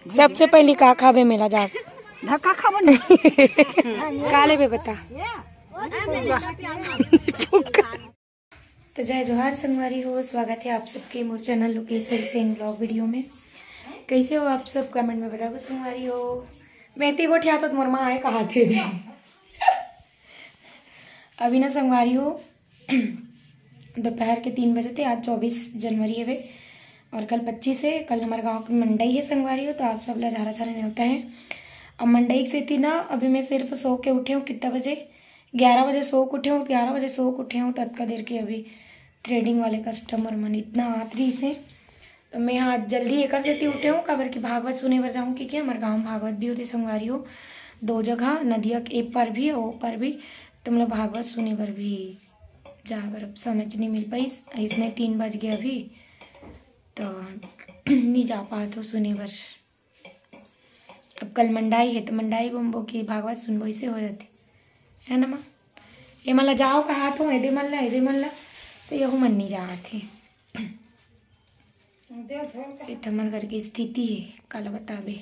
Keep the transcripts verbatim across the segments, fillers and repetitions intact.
सबसे पहली का खाबे मेला जाके? धक्का खाबो ना। का लेबे बता? तो जय जोहार संगवारी हो, स्वागत है आप सबके मोर channel Lokeshwari Sen blog video में। कैसे हो आप सब, कमेंट में बताओ संगवारी हो। मैं ती गोठिया तो तुम्हार माँ आए कहा थे दे। अभी ना संगवारी हो, दोपहर के तीन बजे थे। आज चौबीस जनवरी है वे, और कल पच्चीस है। कल हमारे गांव की मंडई है संगवारी हो, तो आप सब ला झारा झारा न्योता है। अब मंडई से थी ना, अभी मैं सिर्फ सो के उठे हूँ। कितना बजे? ग्यारह बजे सो के उठे हूँ। ग्यारह बजे सो के उठे हूँ, ततका देर के अभी थ्रेडिंग वाले कस्टमर मन इतना आत रहिस हे। तो मैं आज जल्दी एकर सेती उठे हूँ, काबर कि भागवत सुने बर जाऊँ, क्योंकि हमारे गाँव भागवत भी होते संगवारी हो, दो जगह, नदिया के ए पर भी, ओ पर भी। तो मतलब भागवत सुने बर भी जा बर अब समय नहीं मिल पाइस, इसने तीन बज गए अभी, तो नहीं जा पात हो सुने बर। अब कल मंडाई है, तो मंडाई घूमबो कि भागवत सुनबो, इसे हो जाते, है ना माँ? ये मन ला जाओ कहा तो, एदे मन ला, एदे मन ला, तो यहू मन नहीं जात है। सीतामढ़ घर की स्थिति है, काला बताबे।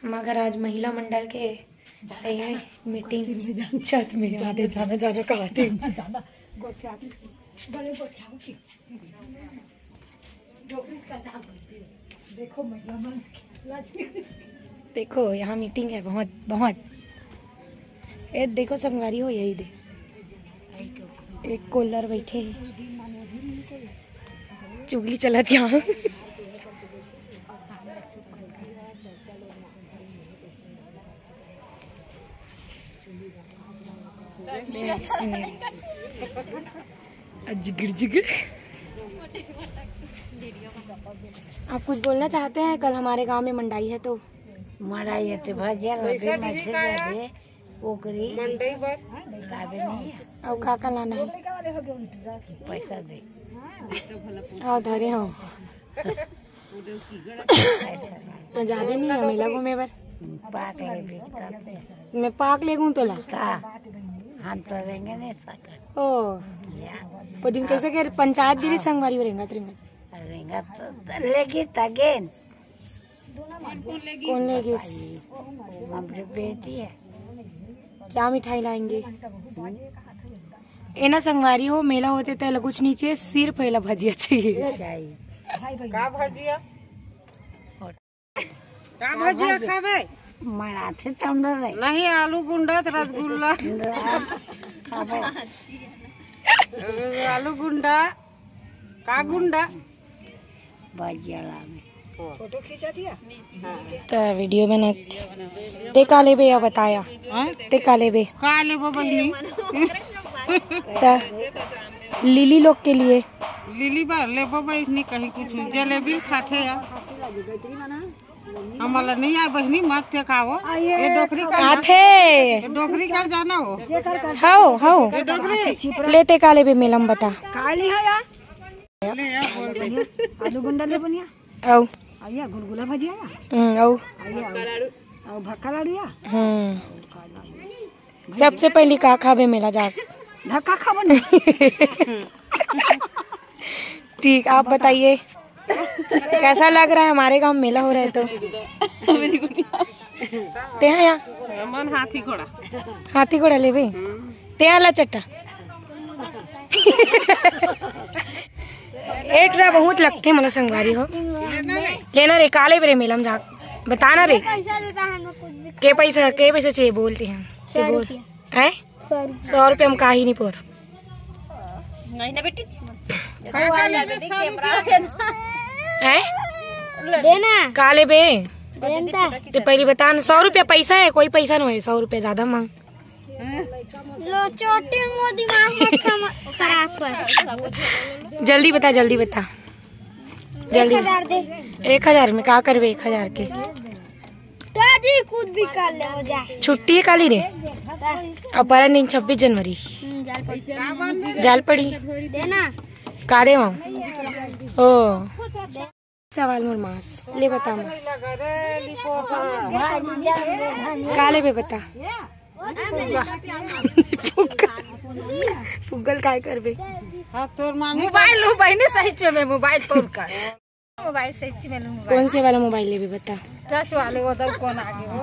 मगर आज महिला मंडल के है मीटिंग, छत में जाने, जाना, जाना कहा थे। देखो, यहाँ मीटिंग है बहुत, बहुत। ए, देखो संगवारी हो, यही दे, एक कोलर बैठे है, चुगली चलत यहाँ। ले, सुने। आ, जिगड़ जिगड़। आप कुछ बोलना चाहते हैं? कल हमारे गांव में मंडाई है तो। मंडाई है तो भजिया लाबे, मछली लाबे, ओकरी मंडई बर। लाबे नहीं है। और का का लाना है? पैसा दे। आओ धरे हो। तो जाबे नहीं है मेला घूमे बर? पाक ले भी करते हैं। मैं पाक ले गूँ तोला। का? हम तो रेंगे नहीं सकत। ओ, या। वो दिन कैसे के पंचायत गिरी संगवारी हो रेंगत रेंगत। रेंगत तो लेगी तगेन। कौन ले गिस? हमारी बेटी है। क्या मिठाई लाएंगे? ए ना संगवारी हो, मेला होते तो एला कुछ नहीं चाहिए, सिर्फ एला भजिया चाहिए। का भजिया? का भजिया खाबे? मनाथे तंदर रे। नहीं, आलू गुंडा त रसगुल्ला। खाबो। आलू गुंडा, का गुंडा? भजिया लाबे। फोटो खींचा दिया। त वीडियो बनत। ते का लेबे या बताया? हाँ? ते का लेबे? का लेबो बहिनी? त लिली लोग के लिए। लिली बर लेबो बहिनी कहीं कुछ। जलेबी खाथे या। हमला नहीं आए बहिनी, मत ठेकाओ। ये डोकरी का आथे। ये डोकरी का जाना हो। हाओ, हाओ। ये डोकरी। लेते का लेबे मेलम बता। काली है यार। ले या, बोल दे। आलू गुंडा ले बनिया। आओ। आइया, गुलगुला भजिया या। हम्म, आओ। आइया, आओ। आओ, भक्का लाड़ू या। हम्म। सबसे पहली का खाबे मेला जाके? धक्का खाबो ना। ठीक, आप बताइए, कैसा लग रहा है हमारे गांव में मेला हो रहा है तो? तेहा यहाँ मन हाथी घोड़ा। हाथी घोड़ा लेबे? तेहा ला चट्टा। एटरा बहुत लगथे मोला संगवारी हो। लेना रे, काले बरे मेला में जा, बताना रे। पैसा देता है, हम लोग कुछ भी के पैसा, के पैसा चाहिए बोलते हैं। सौ बोल। रुपया। हैं? सौ रुपया। सौ रुपया में काही नहीं पोर। नहीं ना बेटी। हैं? देना। का लेबे? देना। ते पहली बता ना, सौ रुपया पैसा है, कोई पैसा नहीं है, सौ रुपया ज्यादा मांग। लो चोटी मोदी माँ हाथ खराब कर। जल्दी बता, जल्दी बता, जल्दी। एक हजार दे। एक हजार में का करबे? एक हजार के दादी कुछ भी कर ले, हो जाए। छुट्टी है काली रे। हाँ। और परन दिन छब्बीस जनवरी। हम्म, जाल पड़ी। जाल पड़ी। देना। काले वहाँ। ओ। सवाल मोर मास। ले बता मोर। का लेबे बता? फुग्गल। फुग्गल काय करबे? हाँ, तोर मामी मोबाइल हो बहिनी, सही में मोबाइल पर का। मोबाइल से इच्ची में लूँ। कौन से वाला मोबाइल लेबे बता? टच वाले, वो तो कौन आगे वो?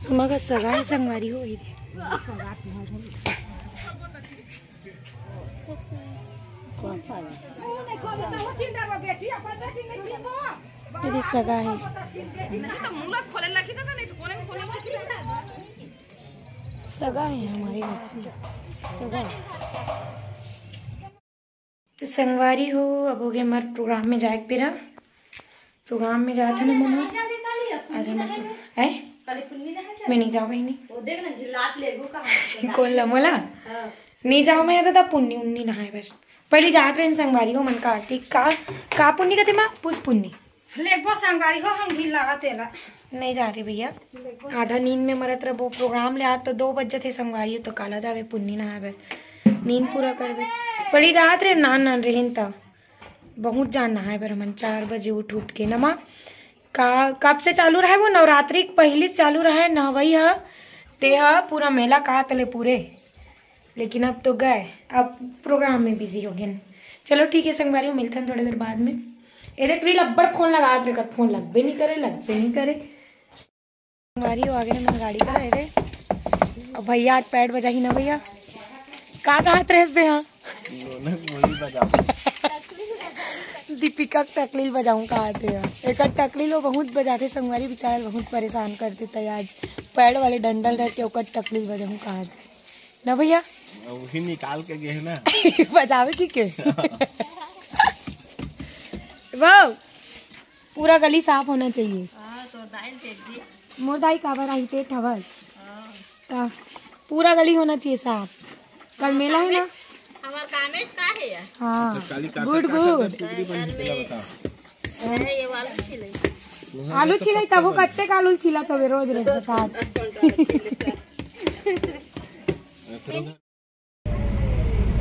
हमारा सगा है संगवारी हो ही। मेरी सगा है। सगा है हमारे घर की। सगा। तो संगवारी हो, अब हो गया हमारे प्रोग्राम में जाए के बेरा। प्रोग्राम में जात है ना मना। आज हमारे है? मैं नहीं जाओ बहनी। कौन ला मोला? नहीं जाओ मैं तो पुन्नी उन्नी नहाए बर। पहले जात रहे संगवारी हो मन का आरती का, का पुन्नी कहते माँ? पुस पुन्नी। लेगबो संगवारी हो, हम ढील लगा तेला। नहीं जा रही भैया, आधा नींद में मरत रहबो। प्रोग्राम ले आज तो दो बज जथे संगवारी हो, तो काला जावे पुन्नी नहावे, नींद पूरा करबे। पहले जात रहे नान नान रहिन त बहुत जान नहाए बर हमन चार बजे उठ उठ के नमा। का कब से चालू रहे वो? नवरात्रि के पहली से चालू रहे नहवई ह। ते ह पूरा मेला का तले पूरे, लेकिन अब तो गए, अब प्रोग्राम में बिजी हो गए। चलो ठीक है संगवारी, मिलते हैं थोड़ी देर बाद में। एदे टुरी लब्बड़ फोन लगा तो कर, फोन लगबे नहीं करे, लगबे नहीं करे। संगवारी हो आगे ना मन गाड़ी करा रे। अब भैया आज पैड बजाही ना भैया, का कहत रहे दे? हाँ, दीपिका के टकलील बजाऊं कहत हे। एकर टकलील वो बहुत बजाथे संगवारी, बेचारा बहुत परेशान कर देता है। आज पैड वाले डंडल रख के ओकर टकलील बजाऊं कहत हे। ना भैया? वही निकाल के गए ना। बजावे की के? वाह, पूरा गली साफ होना चाहिए। हाँ, तो दाई देख दी। मोर दाई काबर आई ते ठवर। हाँ। का पूरा गली होना चाहिए साफ। कल मेला है ना? हमार कामेज का है यार? हाँ। गुड गुड। ये वाला छिले। आलू छिले तब वो कट्टे का आलू छिला तबे रोज रोज बता।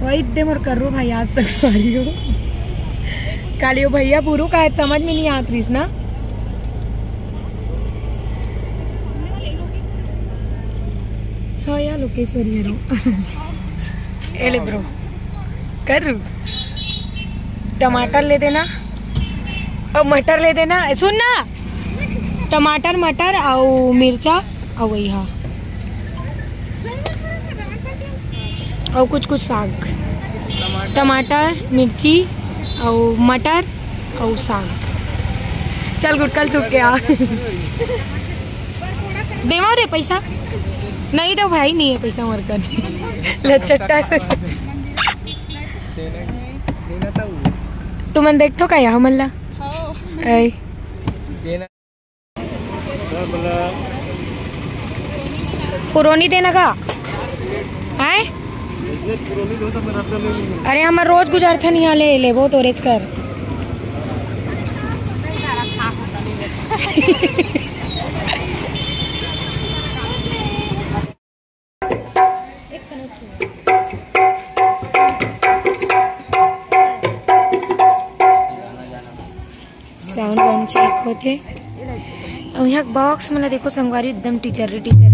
वही दे मोर कर्रू भाई आज तक मारी हो। काली वो भैया बुरु का समझ में नहीं आत रहीस ना। हाँ यार लोकेश्वरी है रो। ए ले ब्रो। कर्रू। टमाटर ले देना। और मटर ले देना। सुन ना। टमाटर, मटर और मिर्चा और वही हाँ। और कुछ कुछ साग, टमाटर, मिर्ची और मटर और साग। चल गुटकल थूक के आ। देवा रे पैसा। नहीं दो भाई, नहीं है पैसा मोर कर। लचट्टा से। तुमन देखथो का यहाँ मन ला? ऐ। पुरोनी देना का? आए? अरे हमर रोज गुजरथन यहाँ ले, ले वो तो रेच कर। साउंड वाउंड चेक होथे। अउ यहाँ बॉक्स मन ला देखो संगवारी, एकदम टीचर रे टीचर